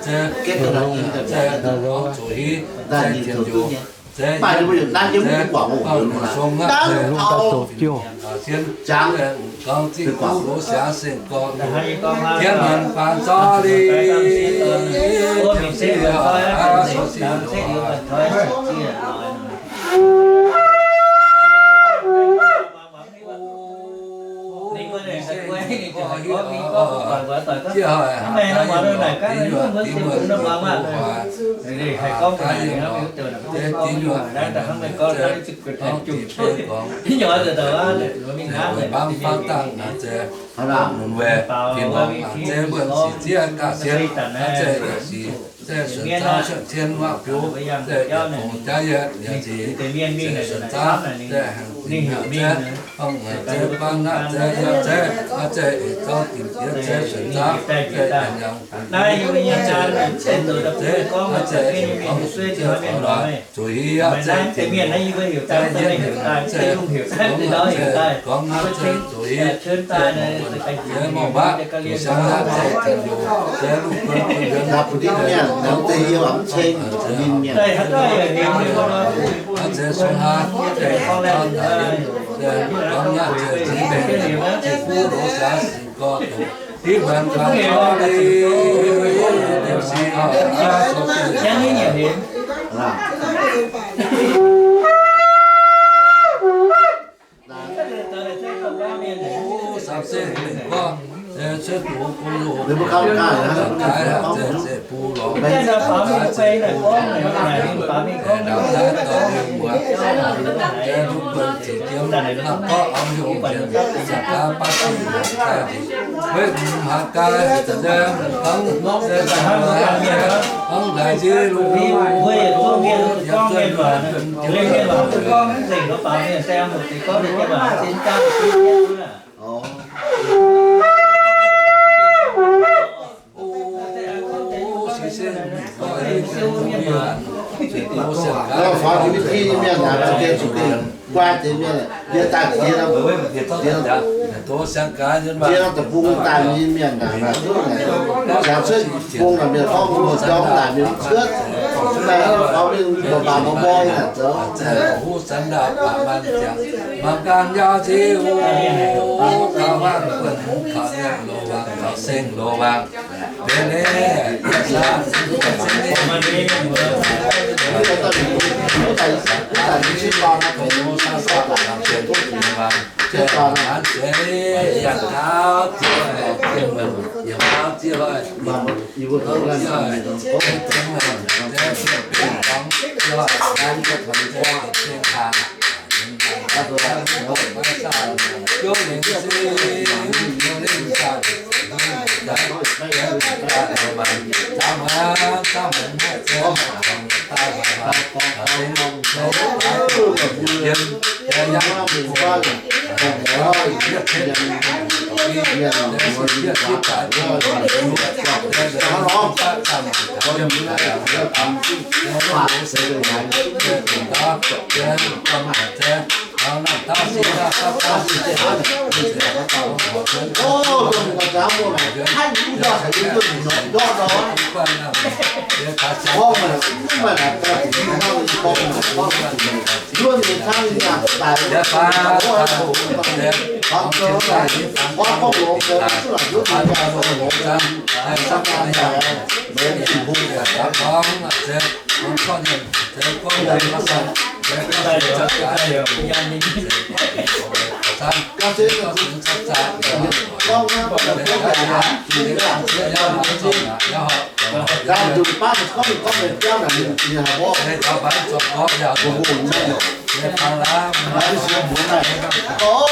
Zeiv, zeiv zuqc hiv, zeiv tien youz, zeiv yietv, zeiv song aqv, zeiv luv daaih zoux jouh. Gorngv zingh duqv lov siav seng gorn, tien hmien faanx zorv li, tien si, si, Zuqc hiv aqv, zeiv tin, zeiv yietv, zeiv gorngv aqv, zeiv zuqc hiv, zeiv mouh maqv, zuqc siang aqv, zeiv tin youz, zeiv luv guon, zeiv song aqv, zeiv gorngv aqv, zeiv zingh mengh, zeiv fuqv lov siav seng gorn, div mengh faanx zorv li, diuh si, Faaux jienv mienh naaic, guai deix mienh, yie daaih jiex, jiex deic-bung daaih nyei mienh naaic, jangx cuotv bung naaic mienh gorngv mbuo jauv daaih mienh cuotv, mv baac faaux mienh mbuo baac mbuo mborqv naaic zoux.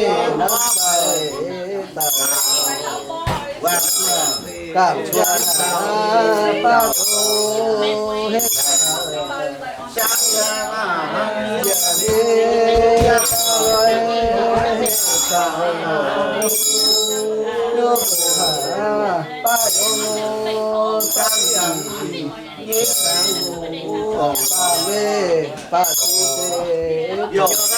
mingh norm sai daaih, gapv zuqc baav doz henv daaih, yaac ninh yaac loi henv daaih, yaac baav yungz zaangv yangh, baav meiv baav ziv deix,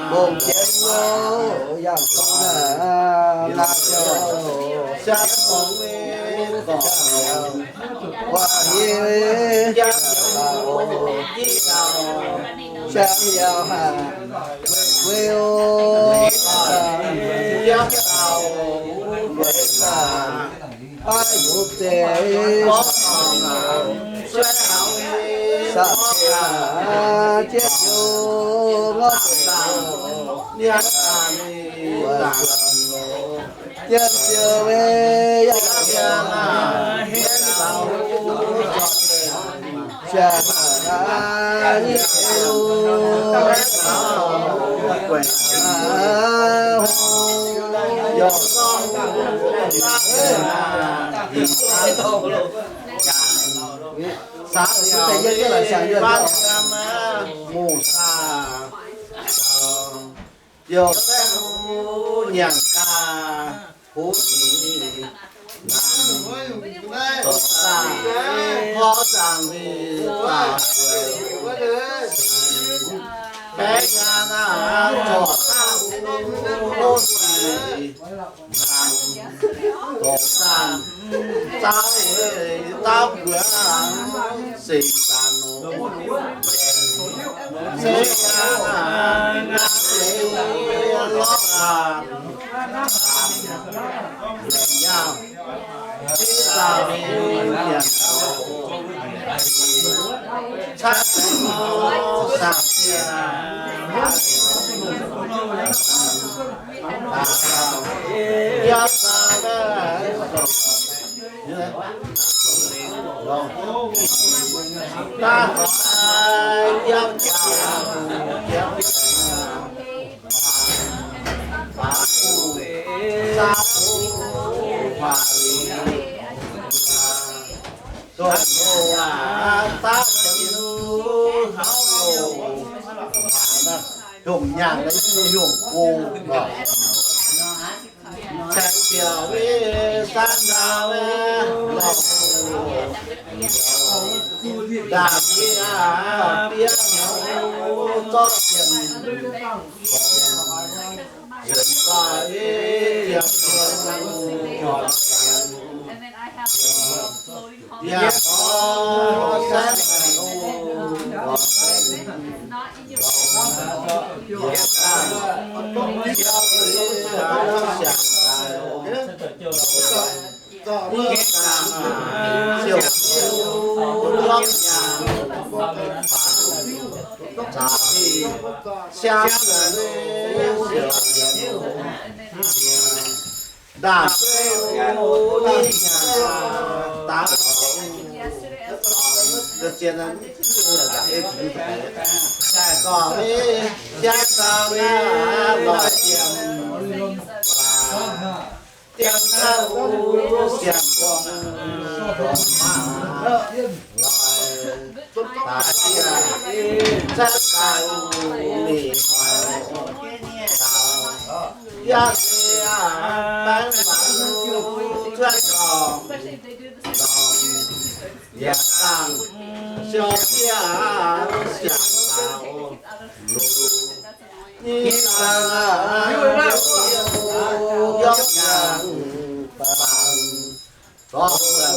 mbong jienv wuov yangh gorngv naaiv, naaiv ziouc waac hiuv jangx yaac oc, jangx yaac haic, weih o, jangx yaac weih daaih, baav yungz zeiz, saah jienv ziouc ngorc deix, jienv ziouc weih yangh, jangx yaac ninh ziouc Youh nyanc gaax, huv ih, Naaiv, dorh zaangc, dorh zaangc ninh daaih, baeqv nyaanh aac, zorc daaih, hlo sic, dorh zaangc, zaangc, zaangc mbuox, seix zaangc, seix zaangc, naaiv seix lorqc aac, laengz nyaanh. Hungh nyaanh naaiv hungh go, ceng ziouc mv san ndau lorh, ndaangc yie aac, yie hnyouv zorqv sienx, nzuonx daaih yie ziepc zuoqv, yie gorngv saengv, gorngv saengv,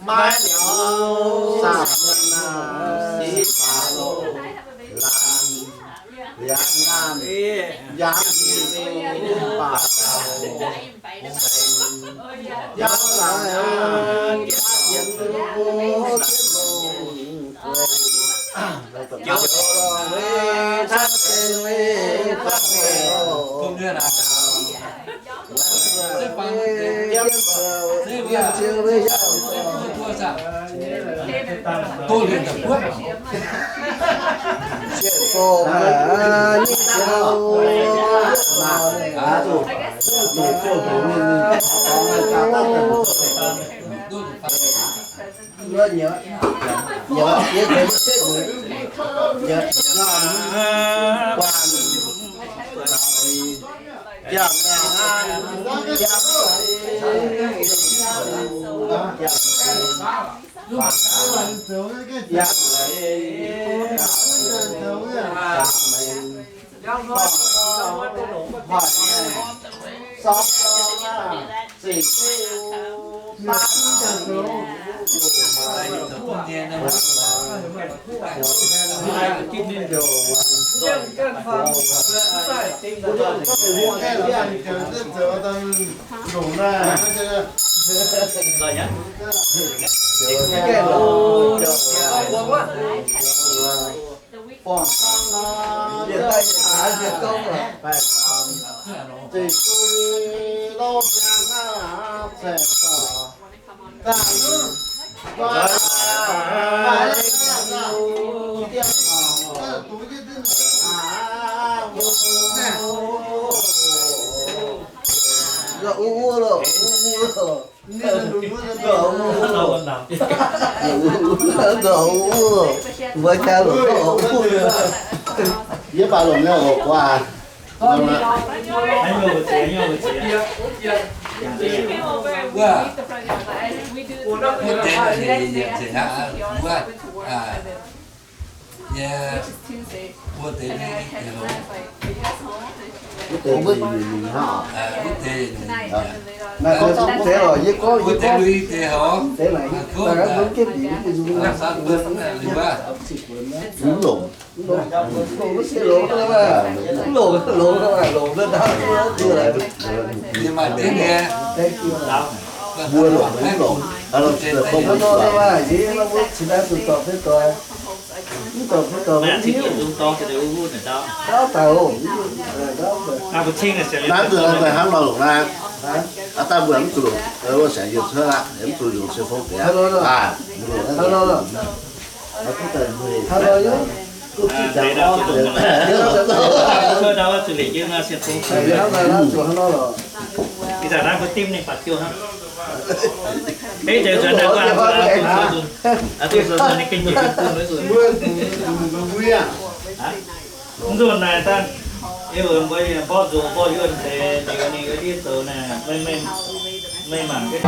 Maiv liuz saah, siqv baac loz laanh, liangx nyaanh, yangh nyic baac dauh, Yie baac longc nyei oc, guaax. Wuov deix, wuov deix, wuov deix lorqc, yie gorngv, yie gorngv, deix naaic, daaih ganh mbuo jienv bieqc, mv longc, mv longc, mv longc, mv longc, mv longc, mv longc, mv longc. Mbuo longc, mv longc. Hnangv nor, yie mbuo cingx daaih zuqc zorc fei doic. Mv zorc fei doic mv hiuv. Naaiv nzunc daaih hnangv nor longc naaiv. Aav dangh mbuo mv zuqc longc, wuov saengx yie cuotv aqv, mv zuqc longc cell phone deix aqv. Mv nzunc naaic dangh, yie mbuo mborqv nzuonx mborqv yuonh deix, liuz ninh wuov ndiev zoux naaic, meih mangc jienv.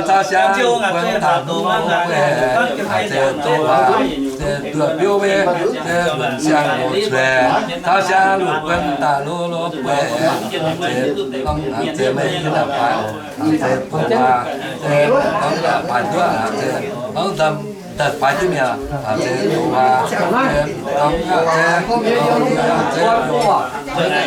Taux siang lungh buonc daaih lungh buonc, se zoux waac, se duoh biouv maiv, se lunc siang-youz cueiz. Taux siang lungh buonc daaih lungh buonc, se gorngv se meih yiem daaih baaix, se bun waac, se gorngv daaih baaix nduov, se gorngv daaih baaix jienv mi'aqv, se zoux waac, se gorngv se, se,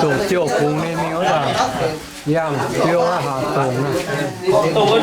Dongh jouh bungx ninh mingh wuov zanc. Yangh biou haac dongc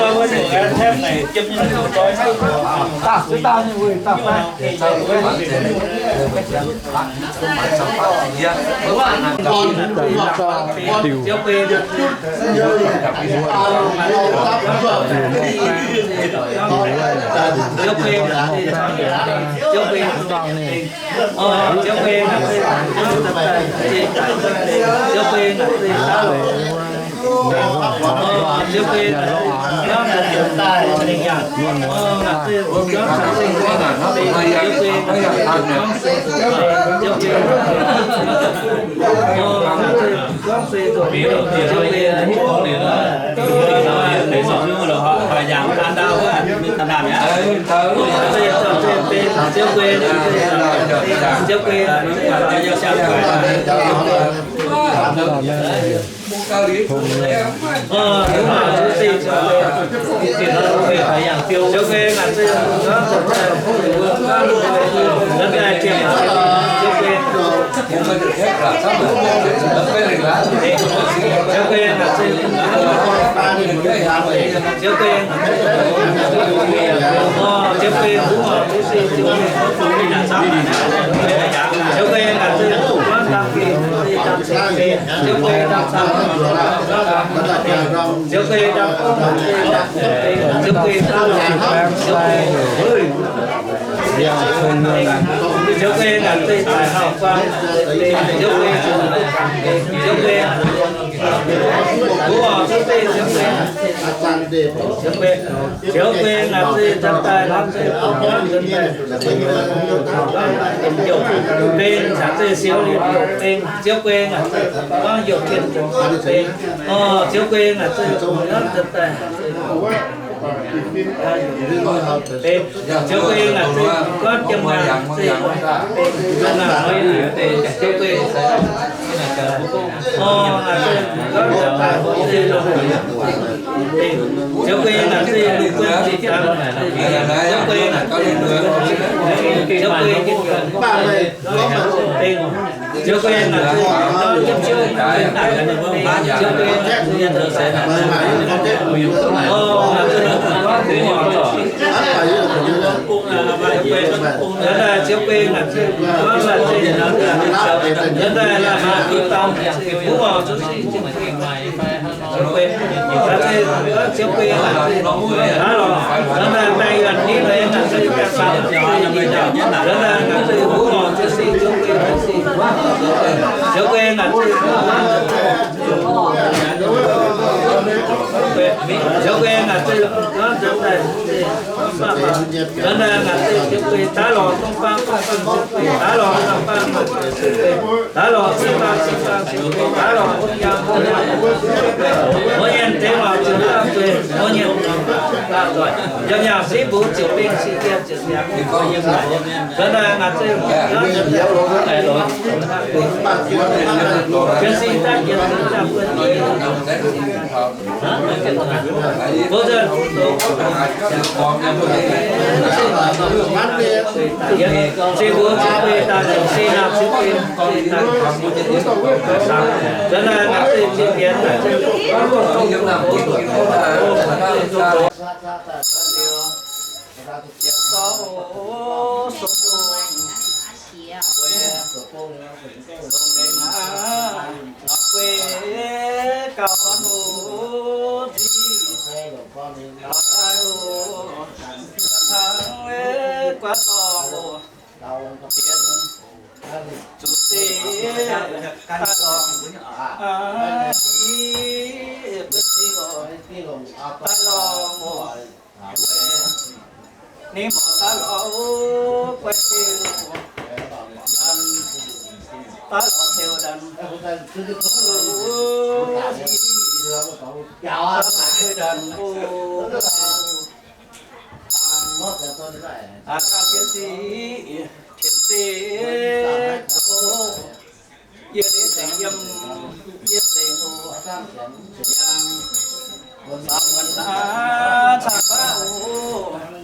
naaiv. Ninh mbuo daaih lorz guai siou, daaih lorz siou daaih, siou daaih, aa, ganh jienv ziqc, tienx ziqc, yie liuz dengc yiem, yie dengc oc, yangh, muonz aav, caa baav oc.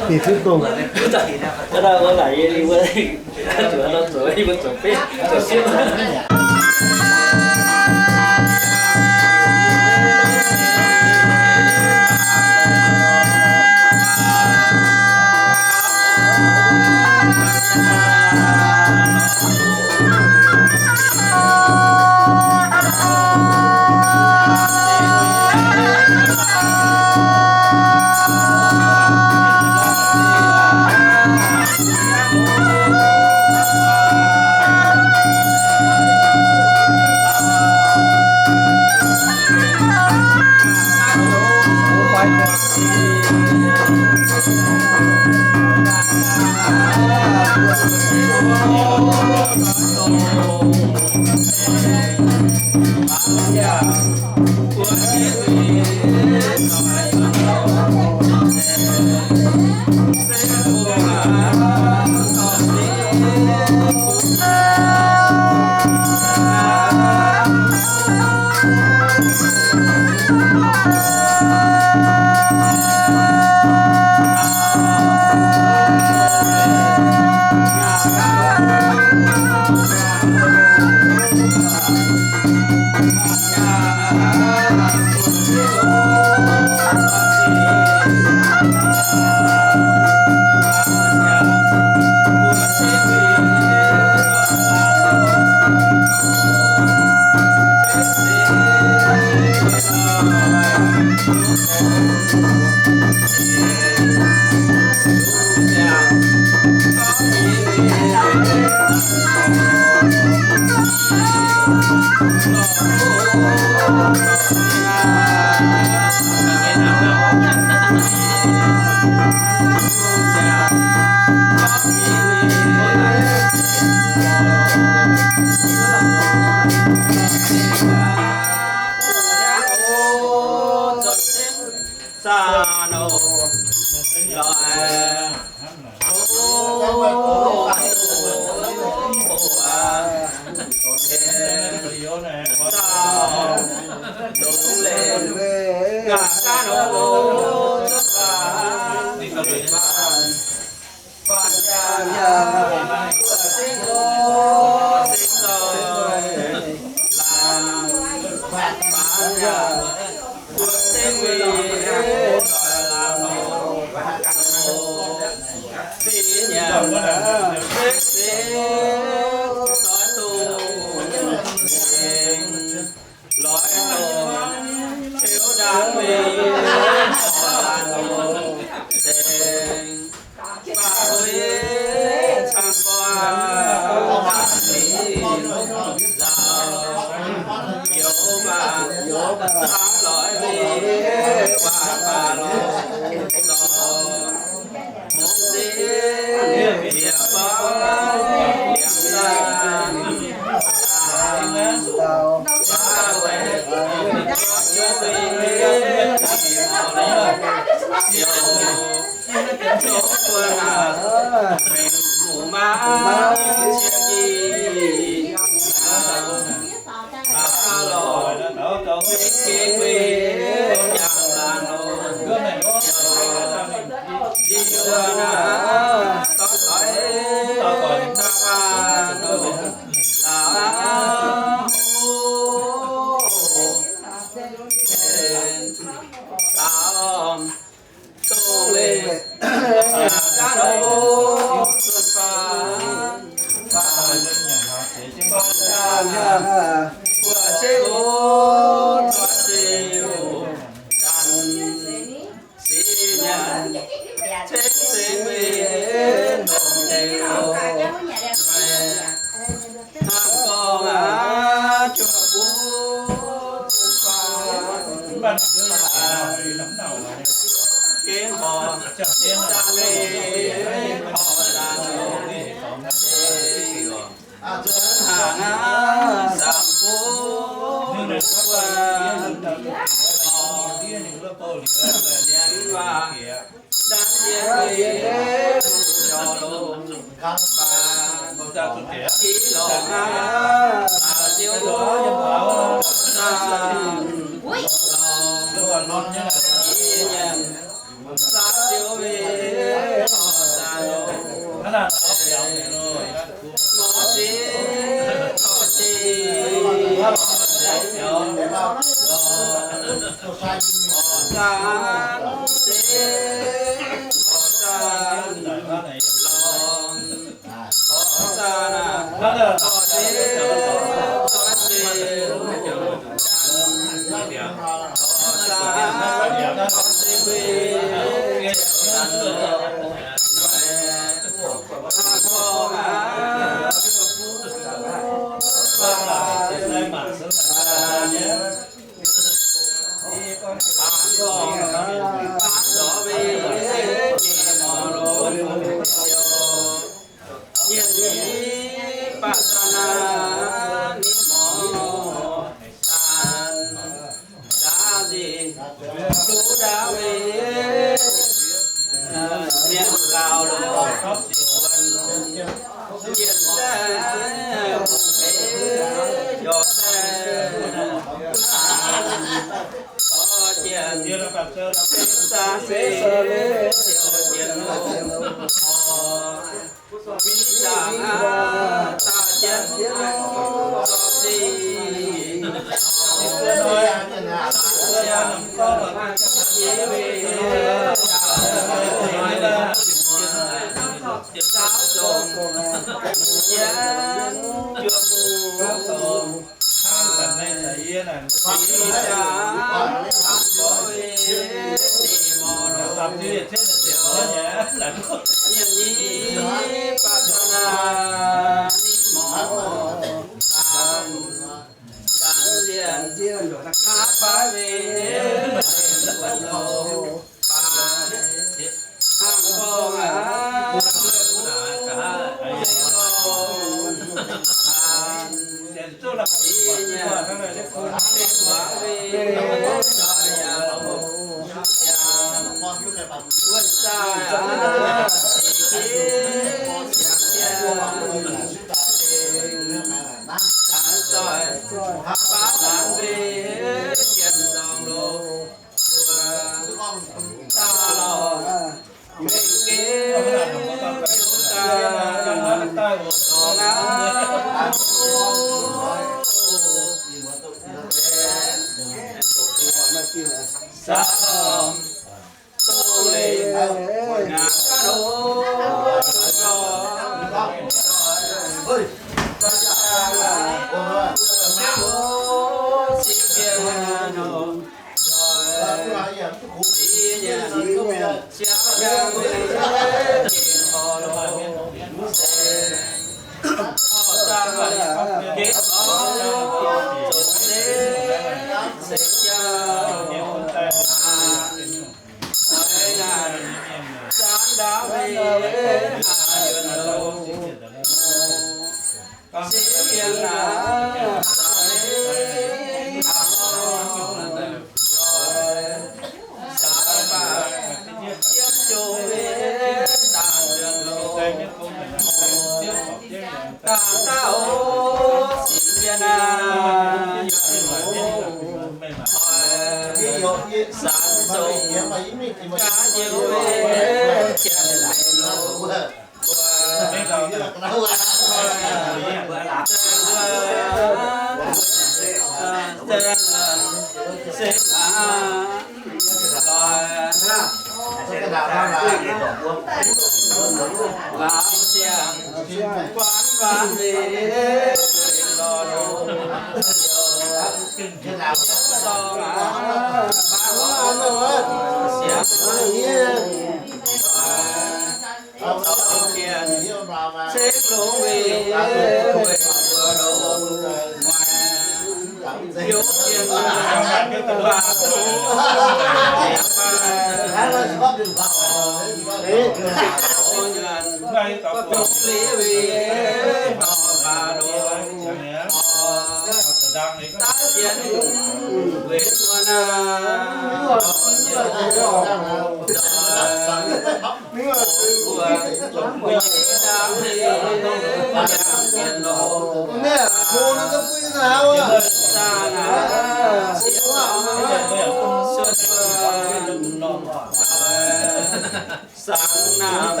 Sang naamh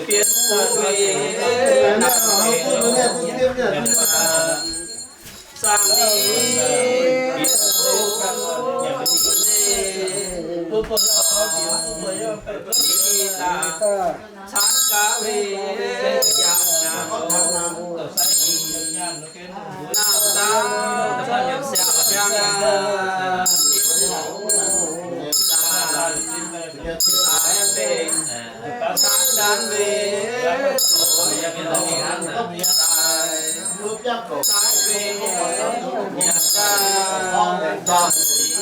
bienx fuqv wei, naamh mengh sang ni bienx fuqv ni, ni daaih caanv gaax wei, yangh naamh. Naamh daan siang-ziangh, daaih mengh, daaih daan mengh, daaih, daaih mengh, daaih, daaih, daaih,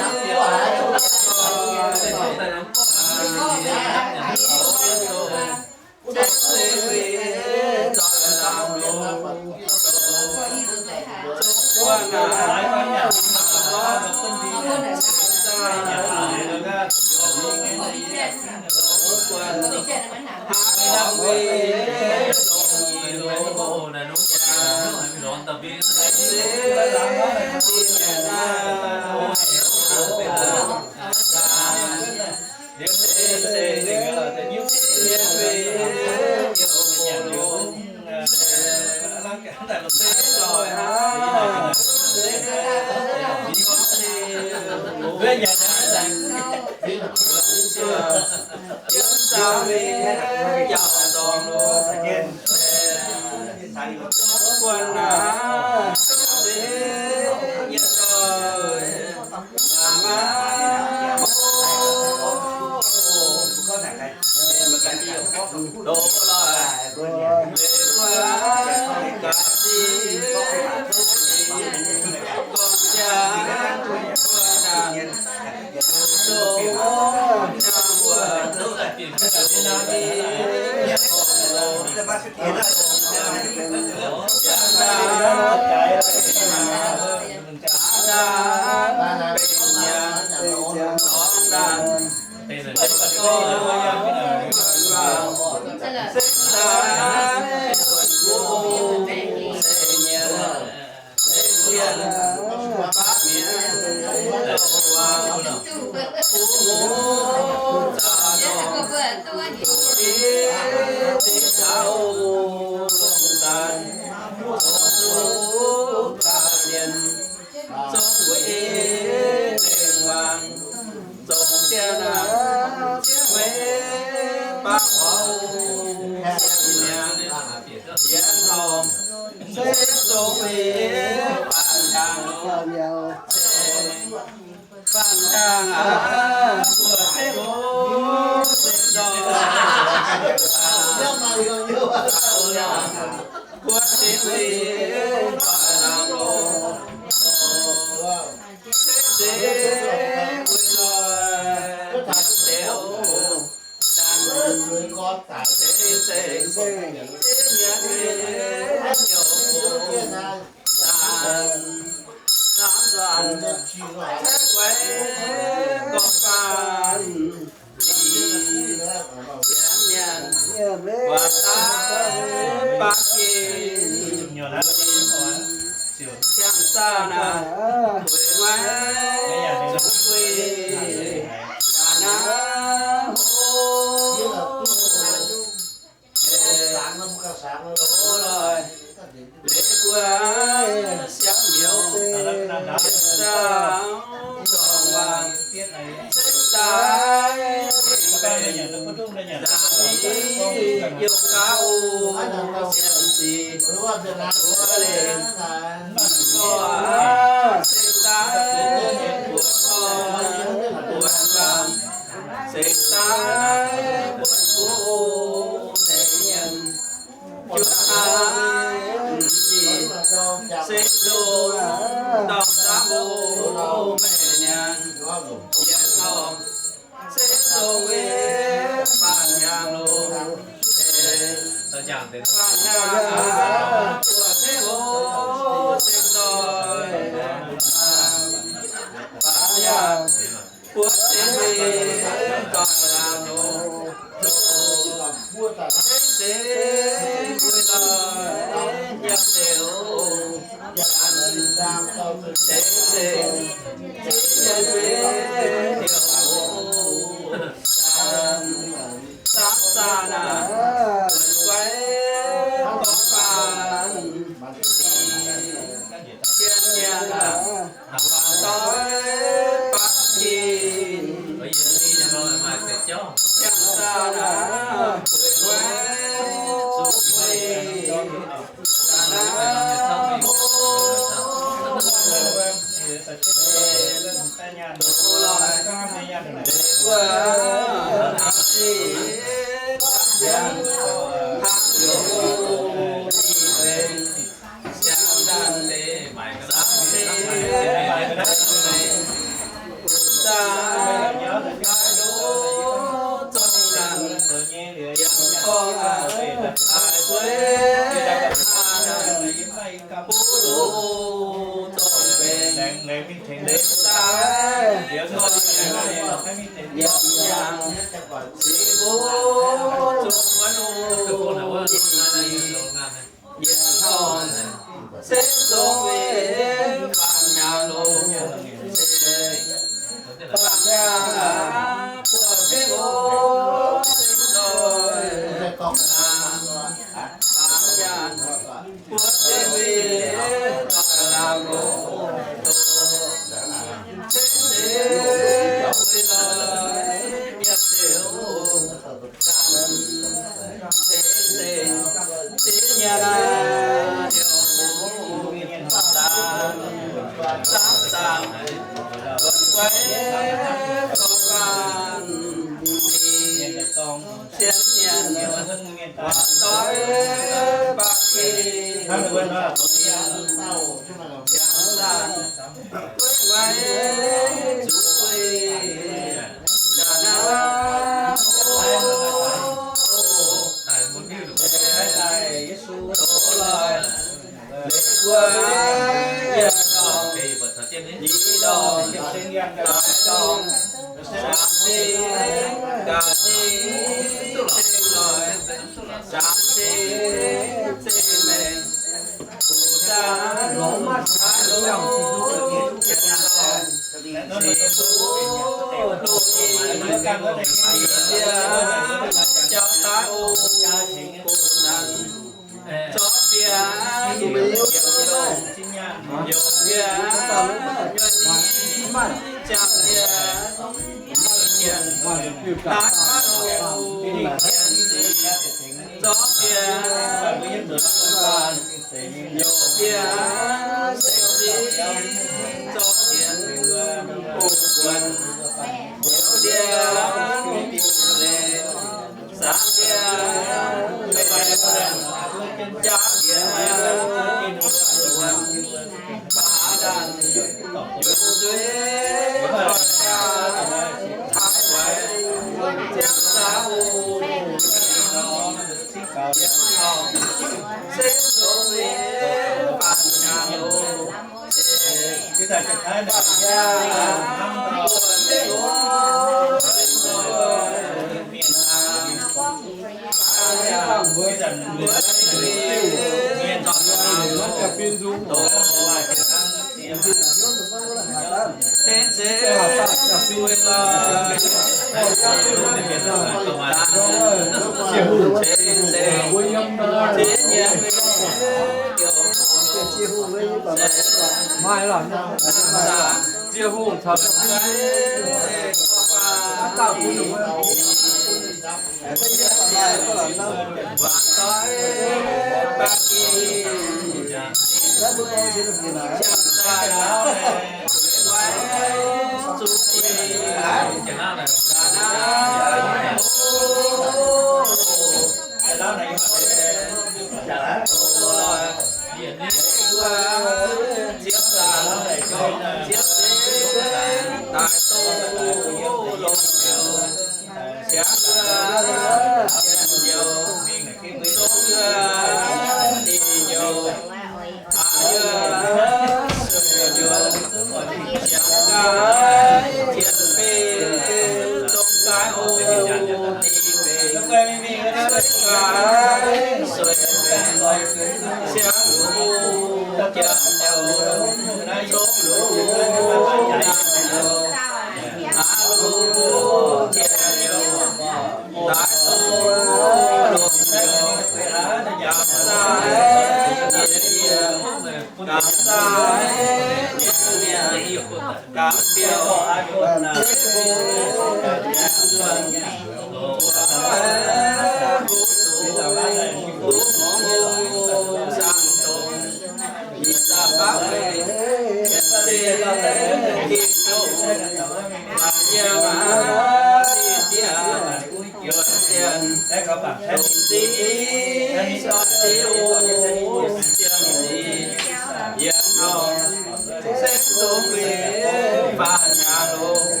Sengx zungv mingh faatv nyaanh longc,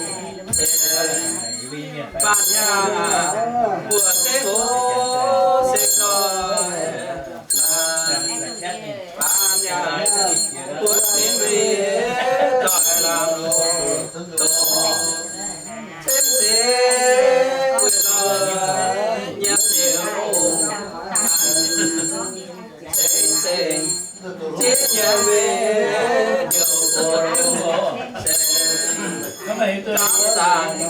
faatv nyaanh buoz-zengx oc, sengx doic. Faatv nyaanh buoz-zengx mingh doic lamh longc, dongh ceng-ceng weic lorh nyiemc liuz, ceng-ceng ziex nyiemc weic liouh mbuo longc, ceng-ceng zaangc zaangc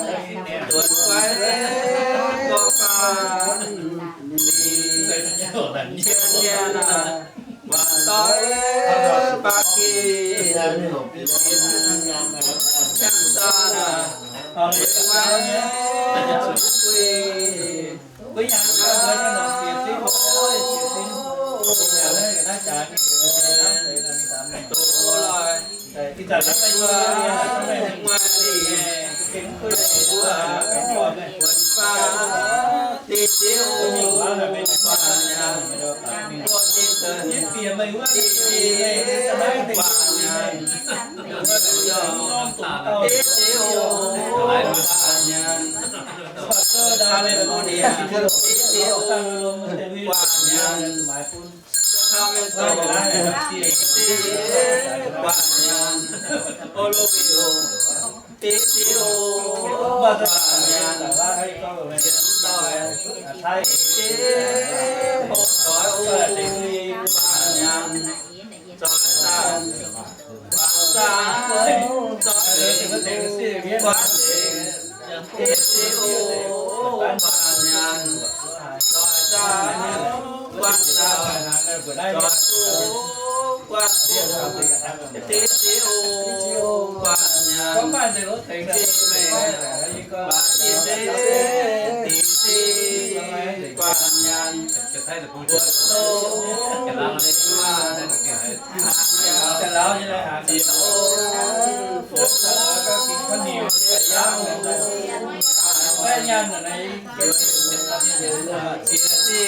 duonx guaiv gorngv faanv mingh, nyanc nyanc aac, waac doix ba'gi, qangx zaanc aac, weic guaiv zuqc guih. Doz loih, mbuo muoz-doic, mbuo buonc faatv diqv diuv faatv nyaanh, mbuo zinh deix diqv diuv faatv nyaanh, diqv diuv faatv nyaanh, California diqv diuv faatv nyaanh, Sacramento diqv diuv faatv nyaanh, Oroville diqv diuv faatv nyaanh, yietc doic diqv diuv doic faatv nyaanh, zoih zaangc, guangc zaangc, zoih lengc, guangc lengc, diqv diuv faatv nyaanh, zoih zaangc, guangc zaangc, zoih fuqv, guangc fuqv, diqv diuv faatv nyaanh, zinh mengh, baac diqv diqv diqv faatv nyaanh, buoz-zong lengc maanh, hnaangx yaac ziouc fuqv, ziex zinh, ziouc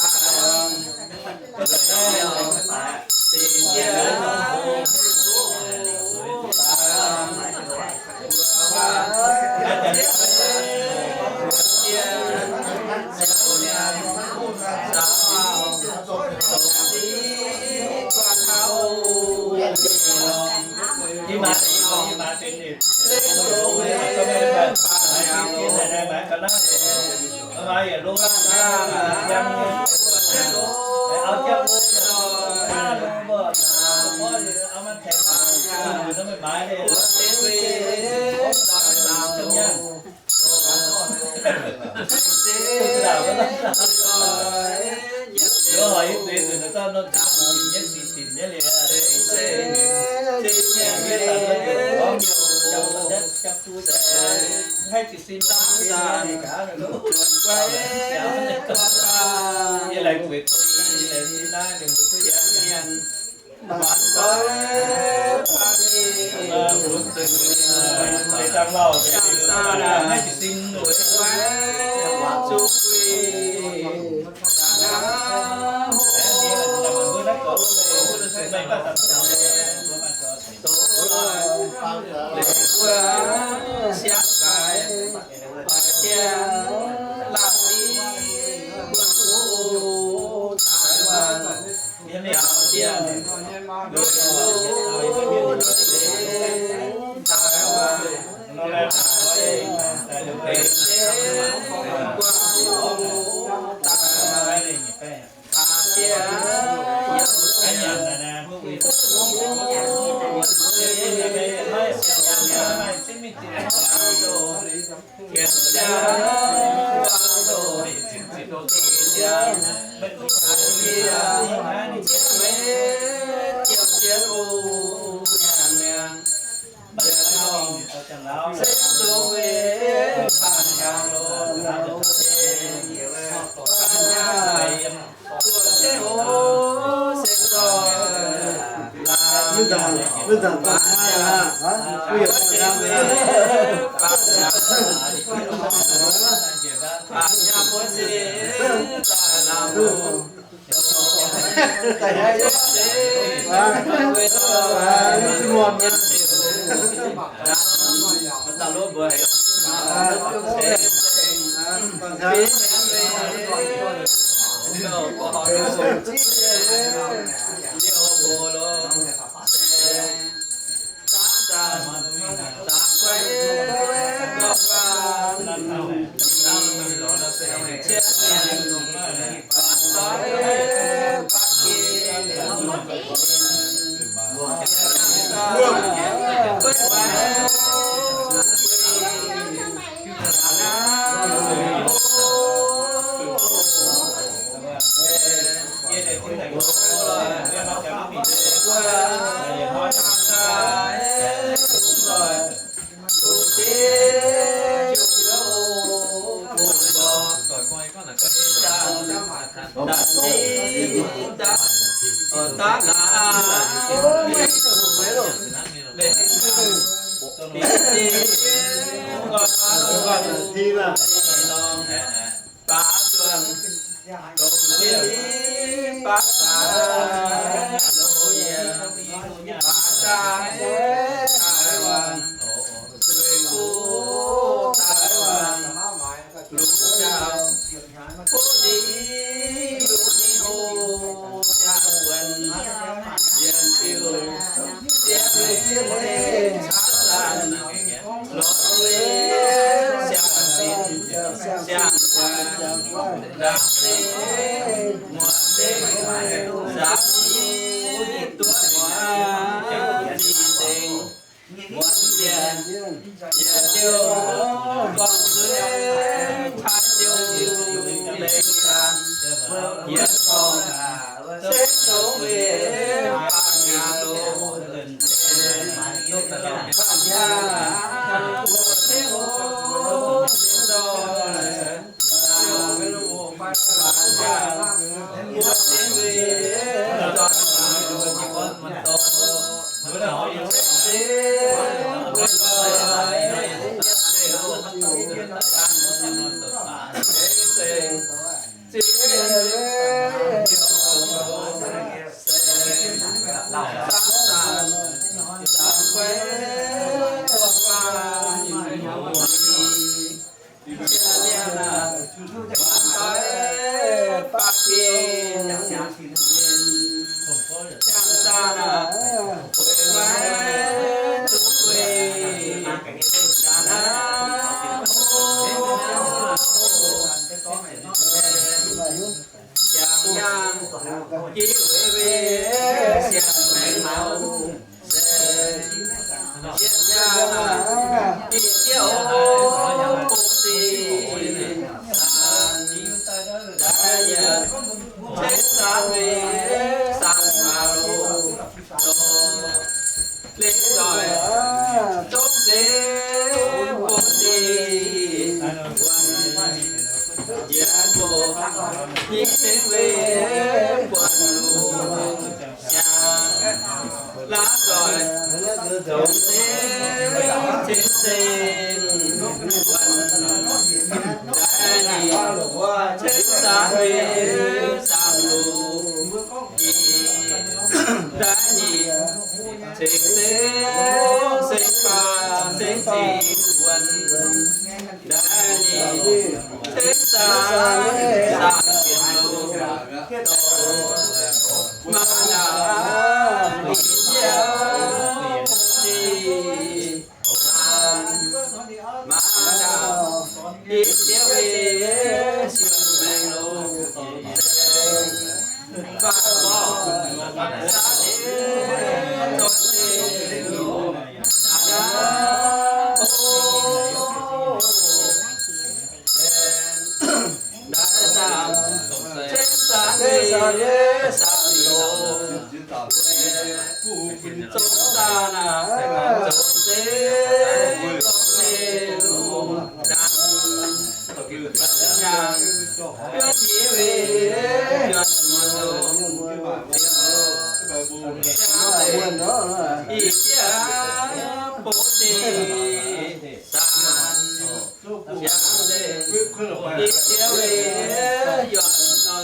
zinh,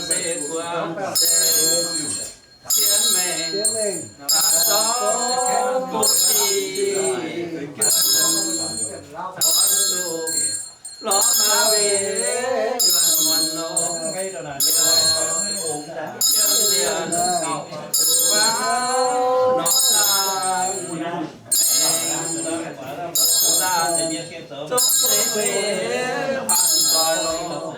se guangc se sienx mengh, daaih zorqv buoz-ndiev, lorz zuqc lorz maaz weic yuonh muonz loh, yiem nziex norm zaang, zaang zungv se weic an doic loh.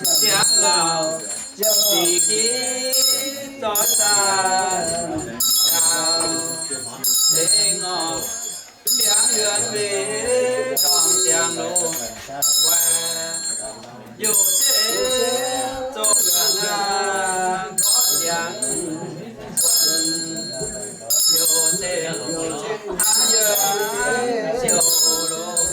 Siangx lauh, sic jiv zoih zaah, siangx lengh orqc, siangx yuonx mbenc dorngh ziangx loz guaix, youc zeiv zong yuonx aqv, gorngv ziangx wuonh, youc zeiv haaix yuonx ziouc longx.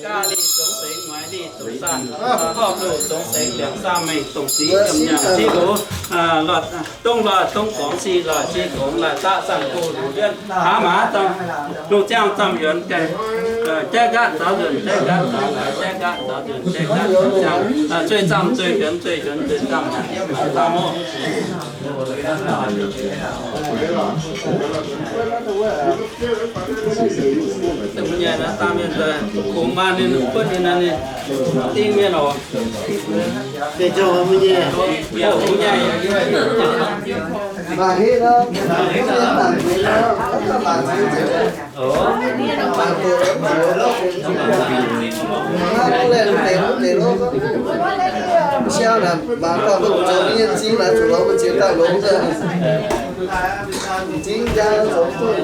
Gaav liqc zongx sengx, mueiz liqc zongx saanh, horpc luc zongx sengx, liangx saam mengh dongh ziqv yiem nyaanh ziqv luc, dongh loih dongh gorngx, sic loih sic gorngx, laaih zaqv zaangh go luc lienv, hnangv maaz lungh ziangh zamh yuonx gaengh, jaiv nqaatv zaux nzuonx, jaiv nqaatv zaux laaix, jaiv nqaatv zaux nzuonx, jaiv nqaatv zaux ziangh, zueih zamh zueih yuonx, zueih yuonx zueih zamh, yiem maaiz dangh oc. Mbuo nyei naaiv dangh mienh daaih kungx maanh ninh, kuotv ninh naaiv ninh dingh mienh oc. Deix zouv mbuo nyei. Mbuo nyei. Maaih hnangv nor, mbuo mienh dangh mienh nor, mv baac maaih ziex nzengc. Hnangv laih deix deix lo, siang naaic mangc gaax mbuo zoux nyei zingh naaic zuqc lorz mbuo ziex daaih longx nzengc. Zingh jaa zoux duqv.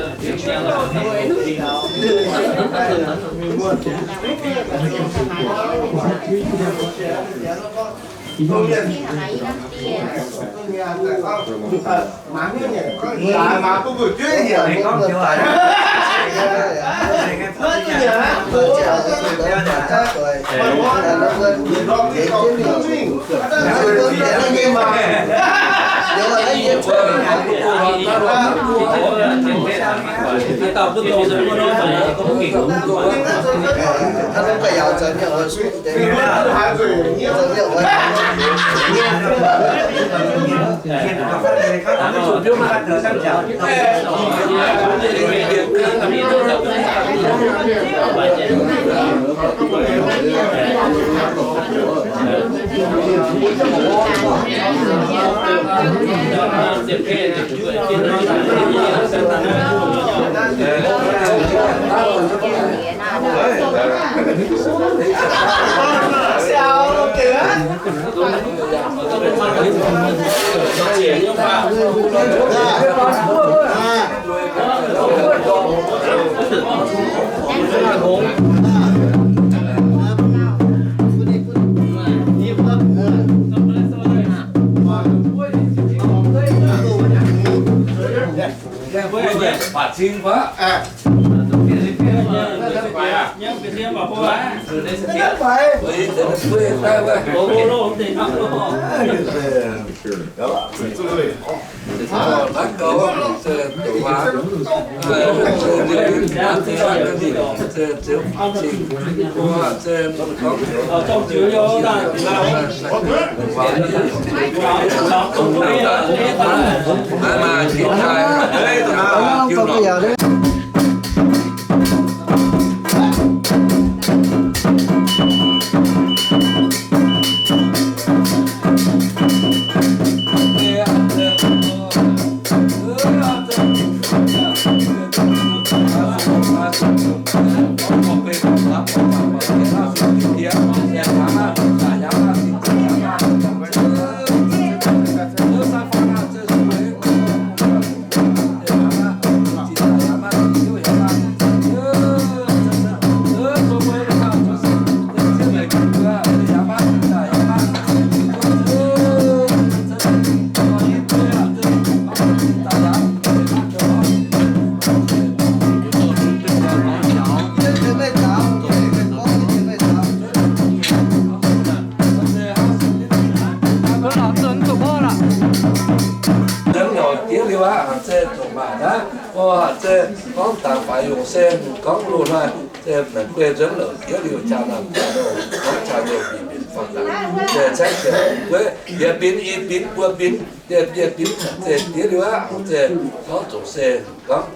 Dongh maaih naaiv, o, se gorngv dangx faix yungz se gorngv loz-hnoi se maengc guei nzuonx louc jiex liuz qaqv naamh jaax loh, gorngv qaqv nyei bieqc mbienc faang dangx, se caeqv ziangx gueiv, yietc binc, i binc, buo binc, dieh, dieh binc, se jiex liuz aqv, se gorngv zuqc se gorngv,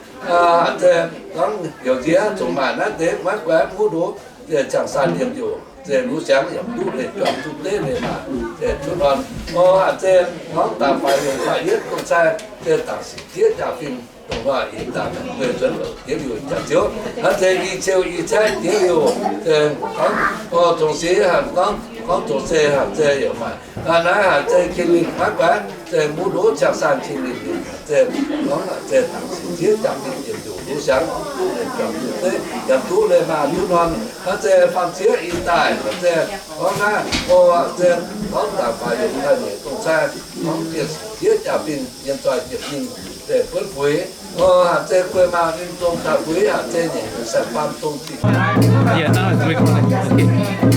se gorngv heuc nziex zuqc maaih naaiv deix maiv guaix muv ndoqv, se ziangh saan yiem njoux, se luv siangx yaac duqv leih juangc duqv deix leih maah, se cuotv norm, o, se gorngv dangx faix yungz faix yietv dongh cai, se dangx sic jieqv jaa-fin, dongh waac ih daaih guei nzuonx louc jiex liuz jaax ziouv, hnangv se i ciou i caeqv jiex liuz, se gorngv, o, zongc sic hanc gorngv, gorngv zongc se hanc se yaac maaih, naaiv hanc se cing-mengh maiv guaix, se muv ndoqv ziangh saan cing-mengh, se gorngv se dangx sic jieqv jaa-fin yiem njoux luv siangx duqv leih juangc duqv deix, yaac duqv leih maah cuotv norm, hnangv se faam-zieqv ih daaih, se gorngv naaiv, o, se gorngv dangx faix yungz daaih nyeic dongh cai, gorngv jiex sic jieqv jaa-fin yiem zoih jiepc nyinh, se buonv buix, o, hanc se guei maah ninh dongh daaih buix, hanc se nyeic saeng-faam dongh ziqc. Yeah, now it's recording. Okay.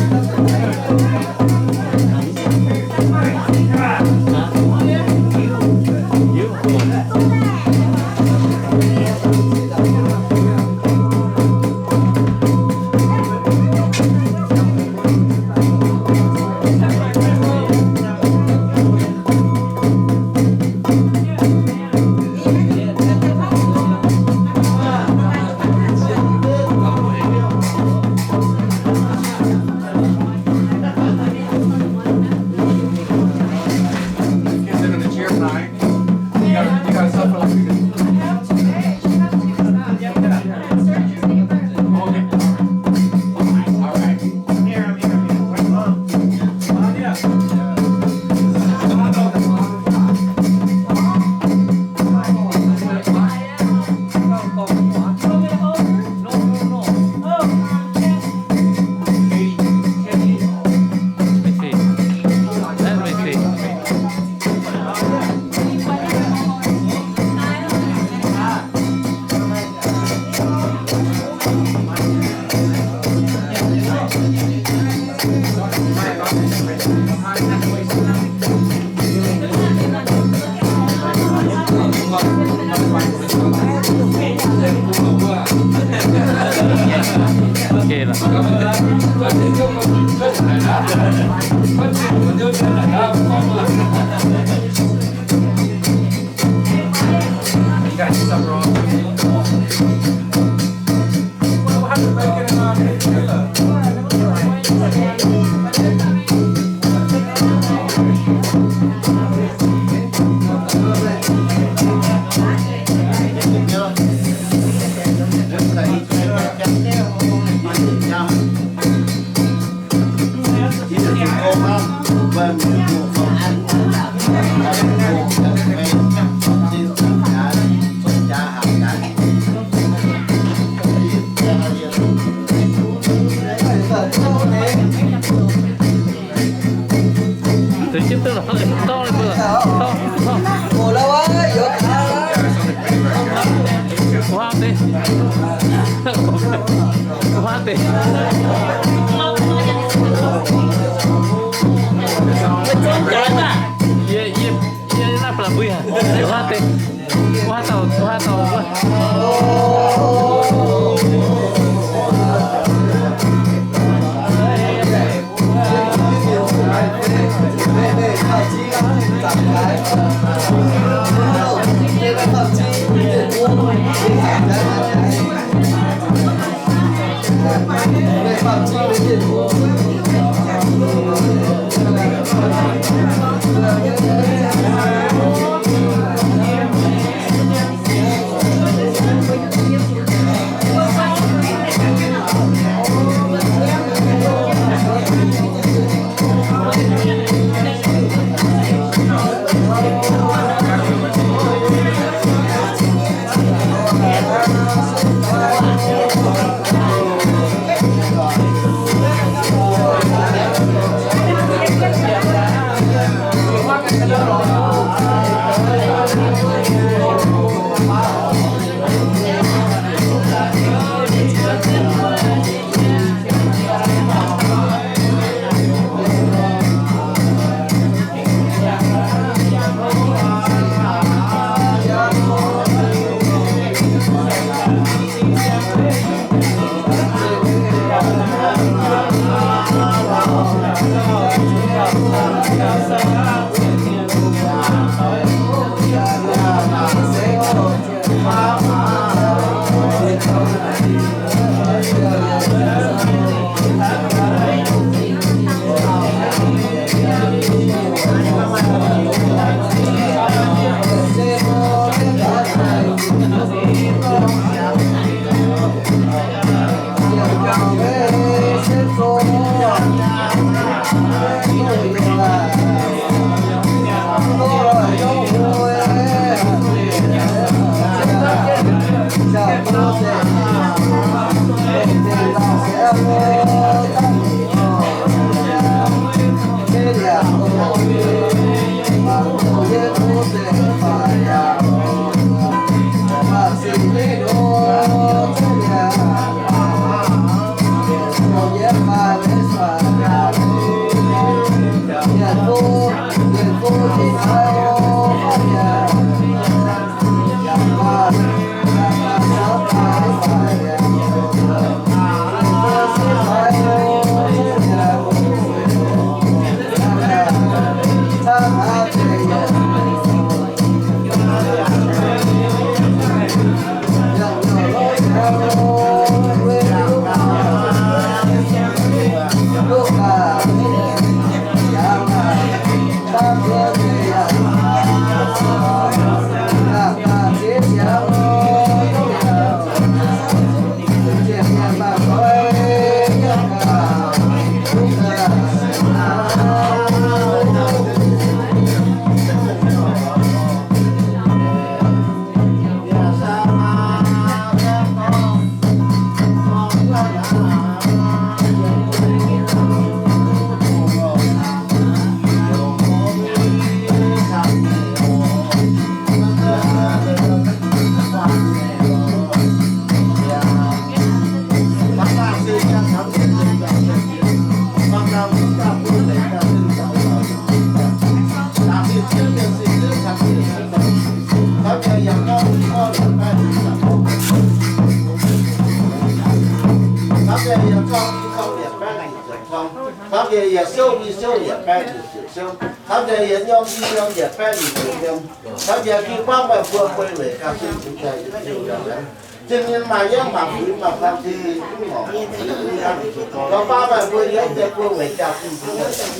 Camv njiec baeqv nyic ziepc camv. Camv njiec yietc siouv i siouv njiec baeqv nyic ziepc siouv. Camv njiec yietc norm i norm njiec baeqv nyic ziepc norm. Camv njiec jiu-baang meih mbuo guei weic ganh sin fungx daaih yietc diuh liangx. Cin-mienh maaih yietv maaih fuix maaih camv, cin-mienh mv horpc. Jiu-baang meih mbuo yiem deix guei weic ganh sin fungx daaih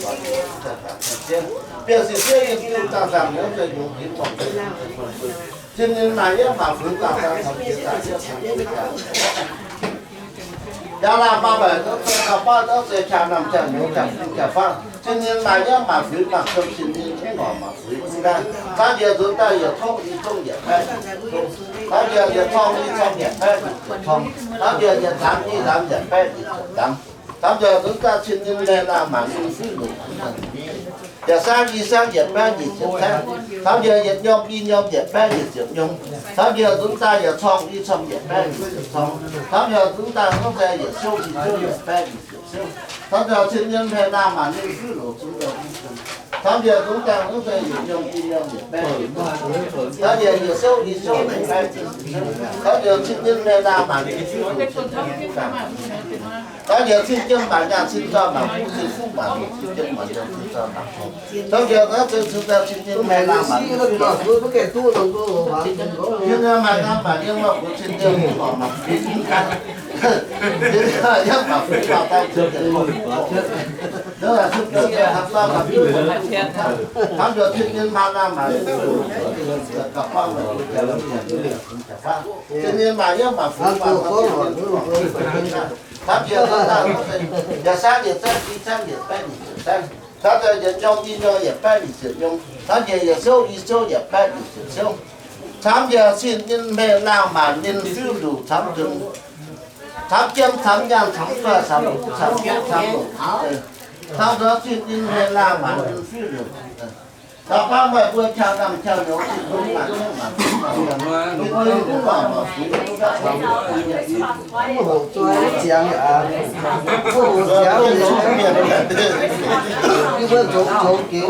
bieqc sic siev yiem jiu dangh zaangc nyouz daaih nyungc jiex dorngc. Cin-mienh maaih yietv maaih fuix maaih camv, cin-mienh maaih yietv maaih fuix maaih camv. Yaac laanh maaih mbaeqc, gauh baav, gauh zeiz, qaqv namh qaqv nyouz qaqv fun qaqv faanv. Cin-mienh maaih yietv maaih fuix maaih camv, cin-mienh mv horpc maaih fuix mv gaengh. Camv njiec nzunc daaih yietc tongv i tongv njiec baeqv nyic ziepc tongv. Camv njiec yietc cong i cong njiec baeqv nyic ziepc cong. Camv njiec yietc nzangc i nzangc njiec baeqv nyic ziepc nzangc. Camv njiec nzunc daaih cin-mienh mengh laangh maanc ninh fiuv luc. Yietc saengv i saengv njiec baeqv nyic ziepc saengv. Camv njiec yietc nyorm i nyorm njiec baeqv nyic ziepc nyorm. Camv njiec nzunc daaih yietc cong i cong njiec baeqv nyic ziepc cong. Camv njiec nzunc daaih hnangv se yietc siouv i siouv njiec baeqv nyic ziepc siouv. Camv njiec cin-mienh mengh laangh maanc ninh fiuv luc zunc daaih. Camv njiec nzunc daaih hnangv se yietc nyorm i nyorm njiec baeqv nyic ziepc nyorm. Camv njiec yietc siouv i siouv njiec baeqv nyic ziepc siouv. Camv njiec cin-mienh mengh laangh maanc ninh fiuv luc zunc daaih. Camv njiec cin-jiem maaih nyaanh cin-dorn maaih fuqv cin-fuqv maaih luc, cin-jiem maaih nyaanh cin-dorn maaih fuqv. Camv njiec hnangv se cin-jiem, cin-jiem mengh laangh maanc ninh fiuv luc. Cin-jiem maaih nyaanh maaih nyiemv maaih fuqv, cin-jiem mv horpc maaih fuqv. Cin-jiem yietv maaih fuqv maaih daaih cin-jiem. Camv njiec cin-jiem mengh laangh maanc ninh fiuv luc. Cin-jiem maaih yietv maaih fuix maaih camv, cin-jiem mv horpc. Camv njiec nzunc daaih, yietc saengv yietc saengv i saengv njiec baeqv nyic ziepc saengv. Camv njiec yietc nyorm i nyorm njiec baeqv nyic ziepc nyorm. Camv njiec yietc siouv i siouv njiec baeqv nyic ziepc siouv. Camv njiec cin-mienh mengh laangh maanc ninh fiuv luc camv nzunc, camv jiem camv nyaanh camv doic camv fuqv camv yietv camv longc. Camv njiec cin-mienh mengh laangh maanc ninh fiuv luc. Gauh baav meih mbuo qaqv namh qaqv nyouz cin-mienh maaih yietv maaih fuix maaih camv, ninh mbuo mv horpc maaih fuix mv gaengh. Mv hoqc zuov ziangx aqv. Mv hoqc ziangx, yie mbuo zoux zoux gengh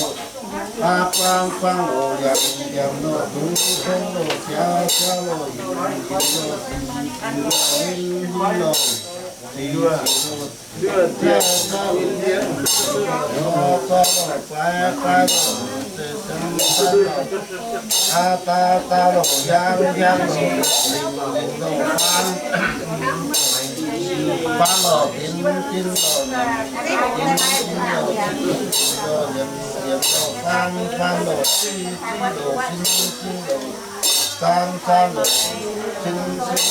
loh, aa, buang, buang loh, liangx, liangx loh, dungz, dungz loh, jaav, jaav loh, yinx, yinx loh, sin, sin loh, nin, nin loh, ziex, ziex loh, jaav, jaav loh, zorqv, zorqv loh, guaix, guaix loh, zeiz, zeiz loh, aa, daa, daa loh, hiaang, hiaang loh, lingc, lingc loh, faang, faang loh, dinx, dinx loh, dinx, dinx loh, liemh, liemh loh, faang, faang loh, ziv, ziv loh, sin, sin loh, zaang, zaang loh, sin, sin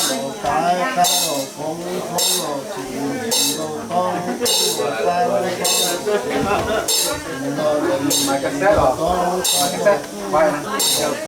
loh, daaix, daaix loh, fongx, fongx loh, cingx, cingx loh, dorng, dorng loh, faang, faang loh, cingx, cingx loh, liemh, liemh loh, dorng, dorng loh,